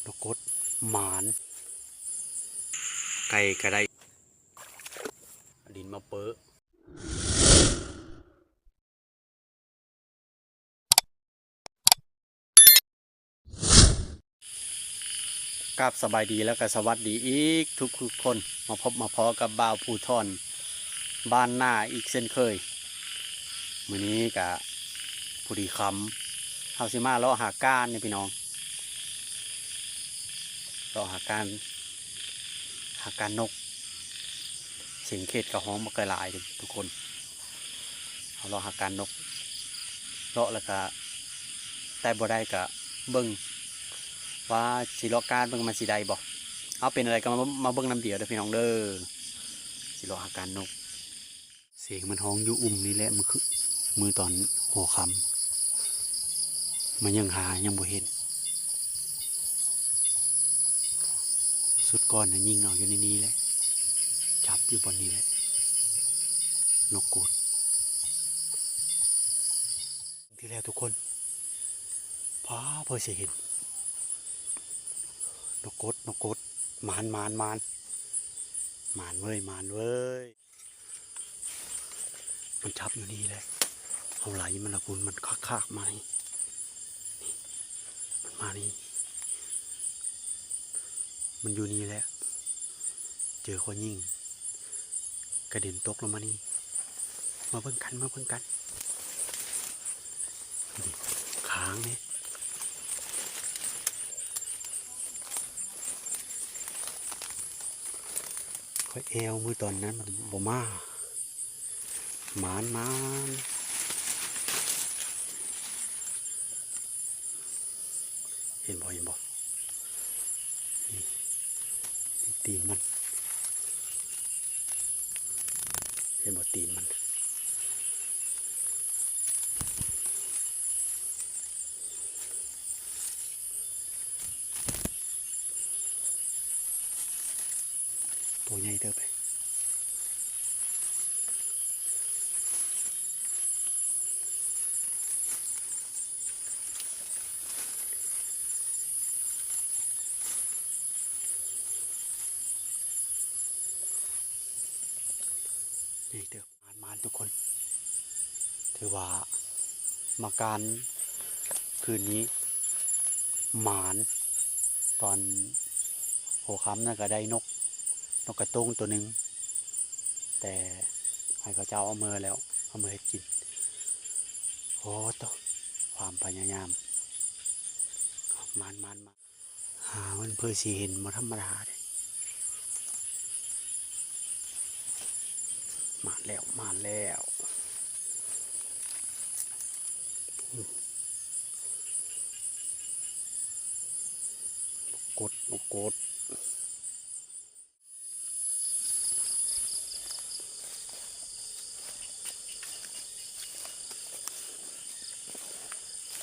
ປາກົດ ໝານ ໄກ່ກະໄດ້ ດິນມາເປິ. ກາບສະບາຍດີ ແລ້ວກະສະຫວັດດີອີກທຸກໆຄົນ ມາພົບມາພໍ້ກັບບ່າວພູທອນ ບ້ານນາອີກເຊັ່ນເຄີຍ. ມື້ນີ້ກະພໍດີຄ່ຳ ເຮົາຊິມາເລາະຫາການນີ້ພີ່ນ້ອງ ເລາະຫາການ ຫາການນົກ. ສຽງເຂດກະຮ້ອງບັກຫຼາຍເດ້ທຸກຄົນ. ເຮົາເລາະຫາການນົກ ເລາະແລ້ວກະ ໄດ້ບໍ່ໄດ້ກະເບິ່ງ ວ່າຊິເລາະການເບິ່ງມັນຊິໄດ້ບໍ່. ເອົາ ເປັນແນວໃດກະມາ ມາເບິ່ງນຳດຽວເດີພີ່ນ້ອງເດີ. ຊິເລາະຫາການນົກ. ສຽງມັນຮ້ອງຢູ່ອຸ່ມນີ້ແຫຼະ ມື້ຄື ມື້ຕອນຫົວຄ່ຳ ມາຍັງຫາຍັງບໍ່ເຫັນ. ສຸດກ່ອນນະຍິງເອົາຢູ່ໃນນີ້ແຫຼະ ຈັບຢູ່ບ່ອນນີ້ແຫຼະ ນົກໂກດ. ທີ່ແລ້ວທຸກຄົນ ພ້າ ເພິ່ນຊິເຫັນ ນົກກົດ ນົກກົດ ໝານ ໝານ ໝານ ໝານເວີຍ ໝານເວີຍ. ມັນຈັບຢູ່ນີ້ແຫຼະ ເຮົາໄລ່ມັນລະພຸ້ນ ມັນຄາກໆມານີ້ ນີ້ ມັນມານີ້ ມັນຢູ່ນີ້ແຫຼະ ເຈີຂ້ອຍຍິງ ກະເດັນຕົກລົງມານີ້. ມາເບິ່ງກັນ ມາເບິ່ງກັນ ນີ້ ຄາງນີ້ ຂ້ອຍແອວມື້ຕອນນັ້ນມັນບໍ່ມາ. ໝານ ໝານ ເຫັນບໍ່ ເຫັນບໍ່ ນີ້ ນີ້ຕີນມັນ ເຫັນບໍ່ ຕີນມັນ ໂຕໃຫຍ່ເຕີບເດ. ນີ້ເດີ ໝານໆ ທຸກຄົນ ຖືວ່າມາການຄືນນີ້ໝານ. ຕອນຫົວຄ່ຳນັ້ນກະໄດ້ນົກ ນົກກະໂຕ້ງໂຕໜຶ່ງ ແຕ່ໃຫ້ເຂົາເຈົ້າເອົາເມືອແລ້ວ ເອົາເມືອເຮັດກິນ. ໂອ້ໂຕ ຄວາມພະຍາຍາມ ໝານໆ ໝານ. ຫາມັນເພື່ອຊິເຫັນບໍ່ທຳມະດາເດ້. ມາແລ້ວ ມາແລ້ວ ກົດ ກົດ.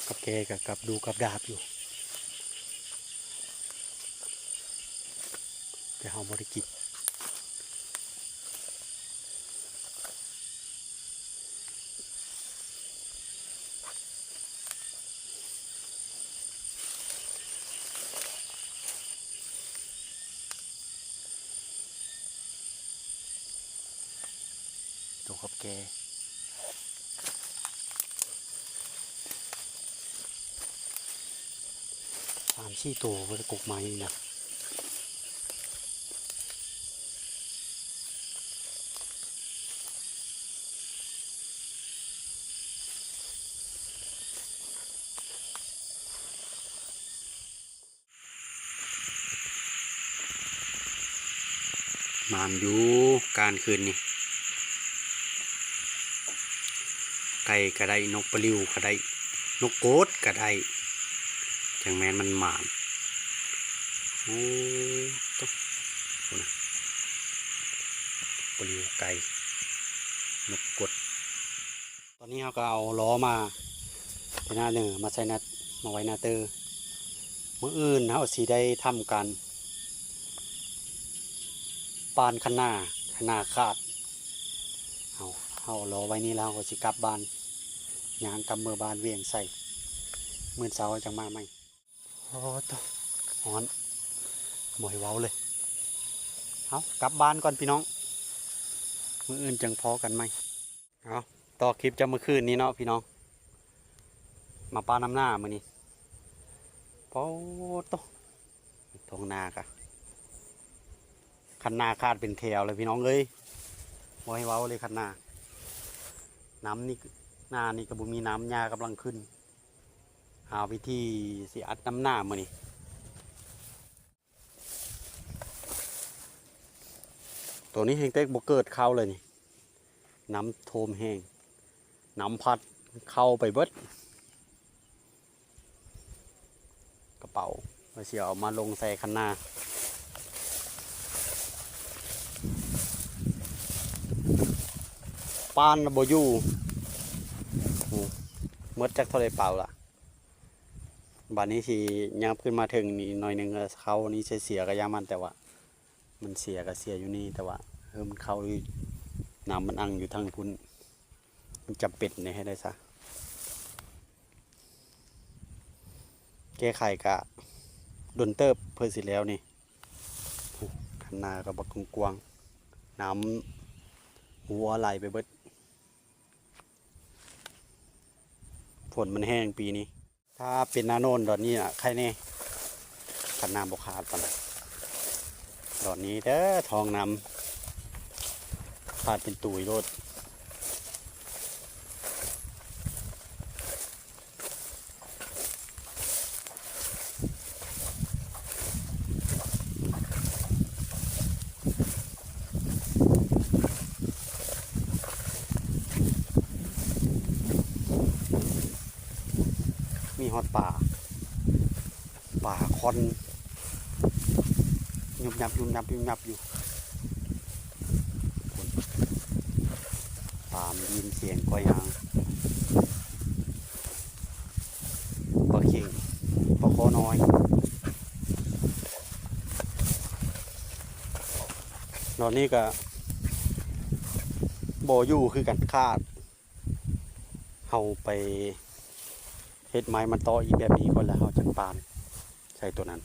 ກັບແກກະກັບດູກັບດາບຢູ່ ແຕ່ເຮົາບໍ່ໄດ້ກິນ. ໂຕກັບແກ ສາມສີ່ໂຕ ບໍ່ໄດ້ກົກໄມ້ນະ. ໝານຢູ່ການຄືນນີ້ ໄກ່ກະໄດ້ ນົກປະລິວກະໄດ້ ນົກໂກດກະໄດ້ ຈັ່ງແມ່ນມັນໝານ. ໂອ້ ໂຕ ພຸ້ນນະ ປະລິວ ໄກ່ ນົກກົດ. ຕອນນີ້ເຮົາກະເອົາລໍ້ມາແຕ່ໜ້າເນີ ມາໃສ່ໜ້າ ມາໄວ້ໜ້າເຕີ. ມື້ອື່ນເຮົາຊິໄດ້ທຳການປານຄະນ້າ ຄະນ້າຂາດ. ເຮົາ ເຮົາລໍໄວ້ນີ້ແລ້ວ ເຮົາກະຊິກັບບ້ານ ຍ່າງກັບເມືອບ້ານວຽງໄຊ ມື້ເຊົ້າເຮົາຈັ່ງມາໃໝ່. ໂອ້ໂຕ ຮ້ອນ ບໍ່ໃຫ້ເວົ້າເລີຍ. ເອົາ ກັບບ້ານກ່ອນພີ່ນ້ອງ, ມື້ອື່ນຈັ່ງພໍ້ກັນໃໝ່. ເອົາ ຕໍ່ຄລິບຈາກມື້ຄືນນີ້ເນາະພີ່ນ້ອງ, ມາປານຳນາມື້ນີ້. ໂອ້ໂຕ ທົ່ງນາກະ ຄັນນາຂາດເປັນແຖວເລີຍພີ່ນ້ອງເອີຍ, ບໍ່ໃຫ້ເວົ້າເລີຍຄັນນາ. ນ້ຳນີ້ ນານີ້ກະບໍ່ມີນ້ຳ, ຫຍ້າກຳລັງຂຶ້ນ. ຫາວິທີຊິອັດນຳນາມື້ນີ້. ໂຕນີ້ແຮ່ງເຕັກບໍ່ເກີດເຂົ້າເລີຍນີ້, ນ້ຳຖ້ວມແຮງ, ນ້ຳພັດເຂົ້າໄປເບິດ. ກະເປົາ ວ່າຊິເອົາມາລົງໃສ່ຄັນນາ. ປານລະບໍ່ຢູ່. ໂອ້ ໝົດຈັກເທົ່າໃດເປົາລະ. ບາດນີ້ຊິຫຍັບຂຶ້ນມາເທິງນີ້ໜ້ອຍໜຶ່ງ, ເຂົ້ານີ້ເສຍກະຢ່າມັນ, ແຕ່ວ່າມັນເສຍກະເສຍຢູ່ນີ້, ແຕ່ວ່າ ເອີ ມັນເຂົ້າຢູ່ ນ້ຳມັນອັ່ງຢູ່ທາງພຸ້ນ. ມັນຈຳເປັນເດ້ ເຮັດໄດ້ຊະ. ແກ້ໄຂກະດົນເຕີບເພື່ອຊິແລ້ວນີ້. ໂອ້ ຄັນນາກະບັກກວ້າງໆ, ນ້ຳຮົ່ວໄຫຼໄປເບິດ. ຝົນມັນແຮງປີນີ້. ຖ້າເປັນໜ້າໂນນດອນນີ້ນະໄຄແນ່, ຄັນນ້ຳບໍ່ຂາດປານໃດ. ດອນນີ້ເດີ ທ້ອງນ້ຳຂາດເປັນຕຸຍໂລດ. ມີຮອດປາ ປາຄອນ ຍຸບຍັບ ຍຸບຍັບ ຍຸບຍັບຢູ່. ຕາມໄດ້ຍິນສຽງກ້ອຍຫາງ. ປາເຂັງ ປາຄໍນ້ອຍ. ດອນນີ້ກະບໍ່ຢູ່ຄືກັນ, ຂາດ. ເຮົາໄປເຮັດໄມ້ມັນຕໍ່ອີກແບບນີ້ກ່ອນ ແລ້ວເຮົາຈັ່ງປານໃສ່ໂຕນັ້ນ.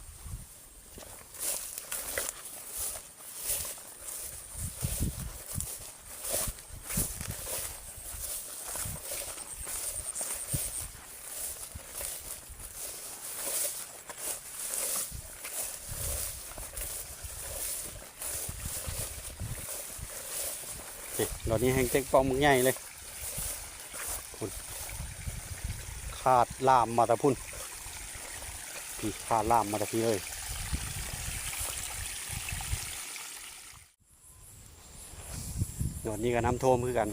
ນີ້ ດອນນີ້ແຮ່ງເຕັກປ່ອງບັກໃຫຍ່ເລີຍ. ພຸ້ນ ຂາດລາມມາແຕ່ພຸ້ນ, ພີ້ ຂາດລາມມາແຕ່ພີ້ເລີຍ. ດອນນີ້ກະນ້ຳຖ້ວມຄືກັນ.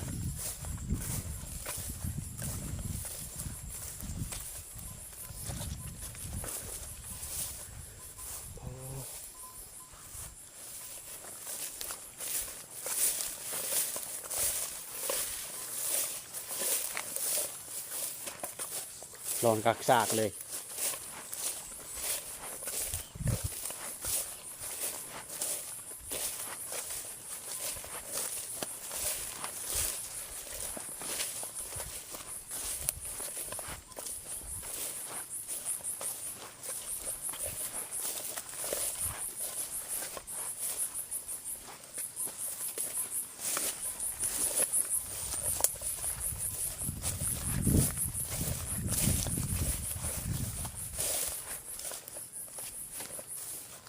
ຮ້ອນຄັກສາກເລີຍ.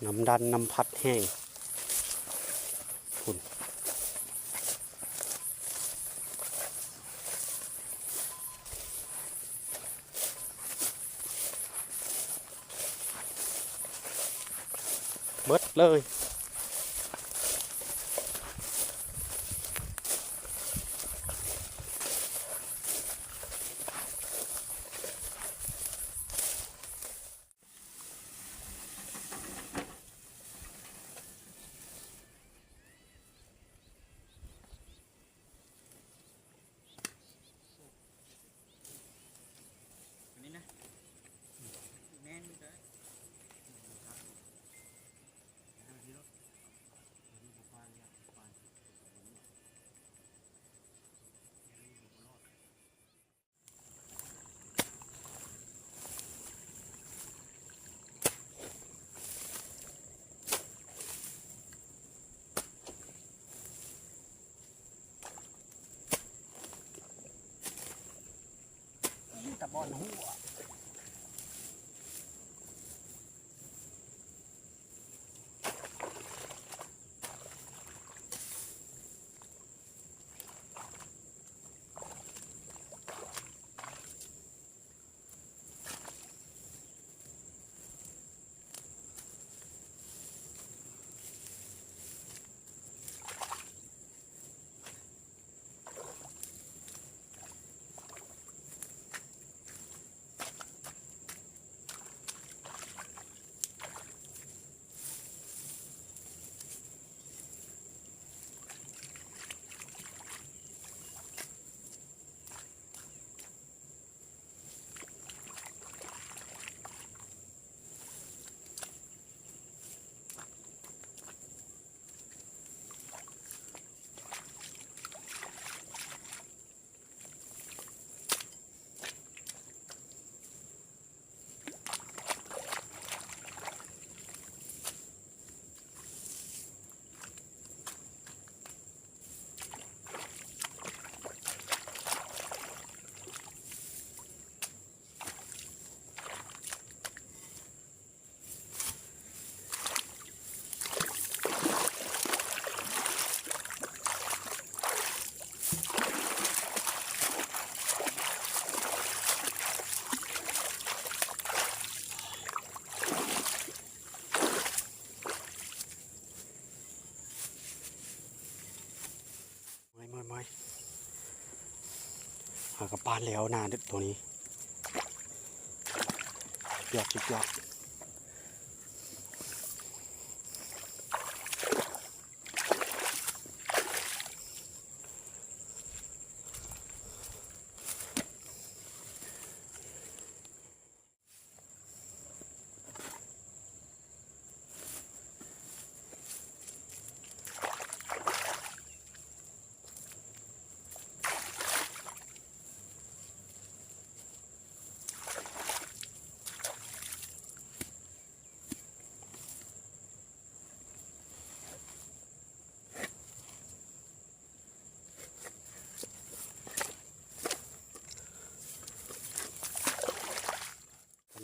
ນ້ຳດັນນ້ຳພັດແຮງພຸ້ນ. ເບິດເລີຍ. ອັນນີ້ນະ ແມ່ນເລີຍ. ມາຍໆໆ ຫາກະປານແລ້ວນາໂຕນີ້ ຍອດ ສຸດຍອດ.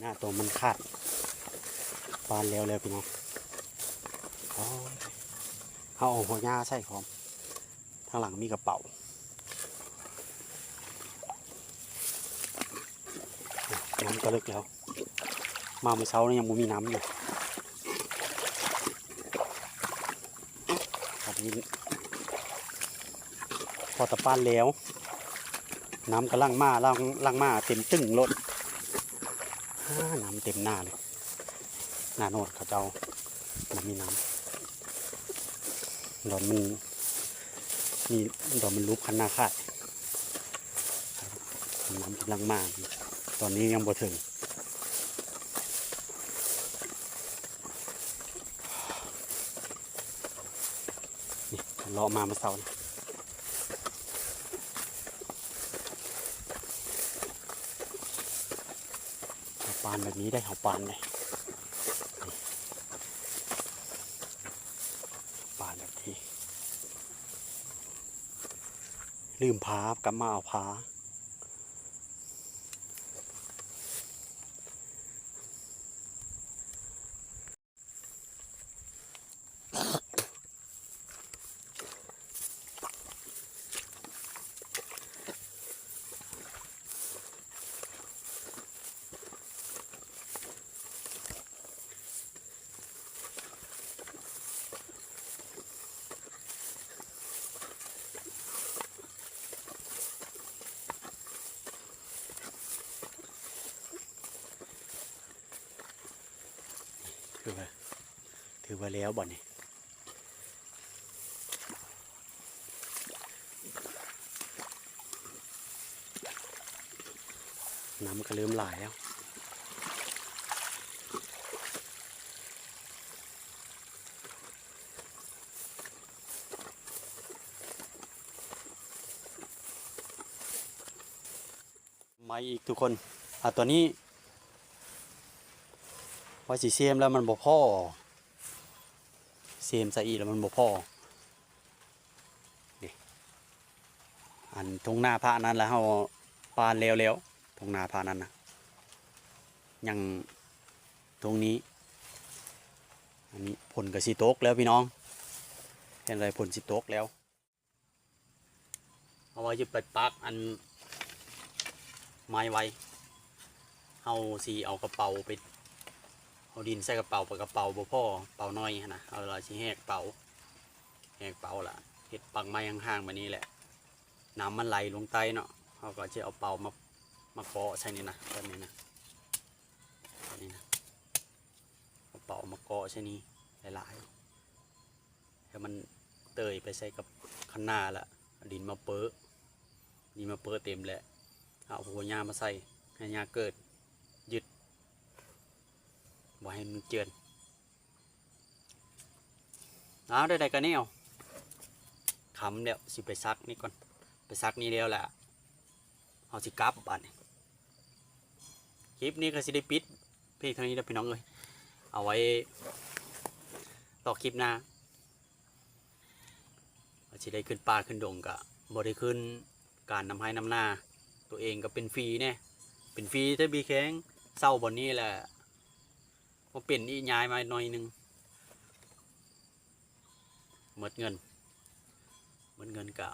ໜ້າໂຕມັນຂາດ ປານແລ້ວແລ້ວພີ່ນ້ອງ. ໂອ້ຍ ເຮົາເອົາຫົວຫຍ້າໃສ່ພ້ອມ ທາງຫຼັງມີກະເປົາ. ນ້ຳກະເລິກແລ້ວ ມາມື້ເຊົ້ານີ້ຍັງບໍ່ມີນ້ຳຢູ່. ບັດນີ້ພໍຕະປານແລ້ວ ນ້ຳກຳລັງມາ ຫຼັ່ງ ຫຼັ່ງມາເຕັມຕຶ້ງໂລດ. ອາ ນ້ຳເຕັມໜ້າເລີຍ ໜ້າໂນດເຂົາເຈົ້າບໍ່ມີນ້ຳ ດອນມັນມີ ດອນມັນຫຼຸບຄັນໜ້າຂາດ. ນ້ຳກຳລັງມາ ຕອນນີ້ຍັງບໍ່ເຖິງ. ນີ້ ເລາະມາມື້ເຊົ້ານີ້ ເຮົາປານແບບນີ້ໄດ໋ ເຮົາປານໄດ໋ ນີ້ ປານແບບນີ້ ລືມພາ ກັບມາເອົາພາ. ຖືວ່າ ຖືວ່າແລ້ວບັດນີ້ ນ້ຳກະເລີ່ມຫຼາຍແລ້ວ. ໃໝ່ອີກທຸກຄົນ ອາ ຕົວນີ້ວ່າຊິເຊມແລ້ວມັນບໍ່ພໍ ເຊມໃສ່ອີກແລ້ວມັນບໍ່ພໍ. ນີ້ ອັນທົ່ງນາພະນັ້ນລະເຮົາປານແລ້ວແລ້ວ ທົ່ງນາພານັ້ນນະ ຍັງທົ່ງນີ້. ອັນນີ້ຝົນກໍຊິຕົກແລ້ວພີ່ນ້ອງ ເຫັນໄດ້ ຝົນຊິຕົກແລ້ວ. ເຮົາວ່າຈະໄປປັກອັນໄມ້ໄວ້ ເຮົາຊິເອົາກະເປົາໄປ ເອົາດິນໃສ່ກະເປົາ ປະກະເປົາບໍ່ພໍ ເປົາໜ້ອຍຫັ້ນນະ ເຮົາລະຊິແຫກເປົາ ແຫກເປົາລະເຮັດປັກໄມ້ຫ່າງໆ ແບບນີ້ແຫຼະ. ນ້ຳມັນໄຫຼລົງໃຕ້ເນາະ ເຮົາກໍຈະເອົາເປົາມາ ມາເກາະໃສ່ນີ້ນະ ແບບນີ້ນະ ແບບນີ້ນະ ເອົາເປົາມາເກາະໃສ່ນີ້ຫຼາຍໆ ໃຫ້ມັນເຕີຍໄປໃສ່ກັບຄັນນາລະ ເອົາດິນມາເປິ ດິນມາເປິເຕັມແຫຼະ ເອົາຫົວຫຍ້າມາໃສ່ ໃຫ້ຫຍ້າເກີດ ຍຶດ ບໍ່ໃຫ້ມັນເຈື່ອນ. ອ້າວ ໃດໆ ກໍແນວຄ່ຳແລ້ວ ຊິໄປຊັກນີ້ກ່ອນ ໄປຊັກນີ້ແລ້ວລະ ເຮົາຊິກັບບາດນີ້. ຄລິບນີ້ກໍຊິໄດ້ປິດພຽງເທົ່ານີ້ລະພີ່ນ້ອງເອີຍ ເອົາໄວ້ຕໍ່ຄລິບໜ້າ ວ່າຊິໄດ້ຂຶ້ນປ່າຂຶ້ນດົງກໍບໍ່ໄດ້ຂຶ້ນ ການນຳໄຮ່ນຳນາ ຕົວເອງກໍເປັນຟຣີແດ່ ເປັນຟຣີແທ້ ບີແຄງ ເຊົ່າບ່ອນນີ້ແຫຼະ ບໍ່ເປັນອີກ ຍ້າຍມາໜ້ອຍໜຶ່ງ ໝົດເງິນ ໝົດເງິນກະ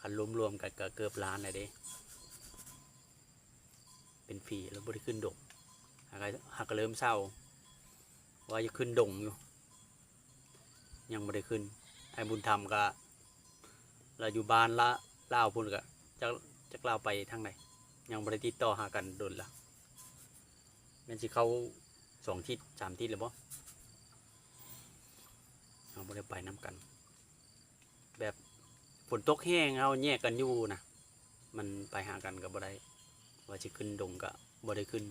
ຄັນລວມໆ ກັນກະເກືອບລ້ານແລ້ວເດ້ ເປັນຟຣີແລ້ວບໍ່ໄດ້ຂຶ້ນດົງ ຫາກະ ຫາກະເລີ່ມເຊົ່າ ວ່າຈະຂຶ້ນດົງຢູ່ ຍັງບໍ່ໄດ້ຂຶ້ນ. ອ້າຍບຸນທຳກະ ລາວຢູ່ບ້ານລະ ລາວພຸ້ນກະ ຈັກ ຈັກລາວໄປທາງໃດ ຍັງບໍ່ໄດ້ຕິດຕໍ່ຫາກັນດົນລະ ແມ່ນຊິເຂົ້າສອງທິດສາມທິດແລ້ວບໍ່ ເຮົາບໍ່ໄດ້ໄປນຳກັນ ແບບຝົນຕົກແຮງ ເຮົາແຍກກັນຢູ່ນະ ມັນໄປຫາກັນກໍບໍ່ໄດ້ ວ່າຊິຂຶ້ນດົງກໍບໍ່ໄດ້ຂຶ້ນ.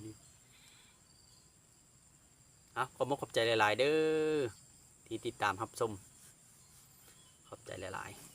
ເອົາ ຂອບອົກຂອບໃຈຫຼາຍໆ ເດີ ທີ່ຕິດຕາມຮັບຊົມ ຂອບໃຈຫຼາຍໆ.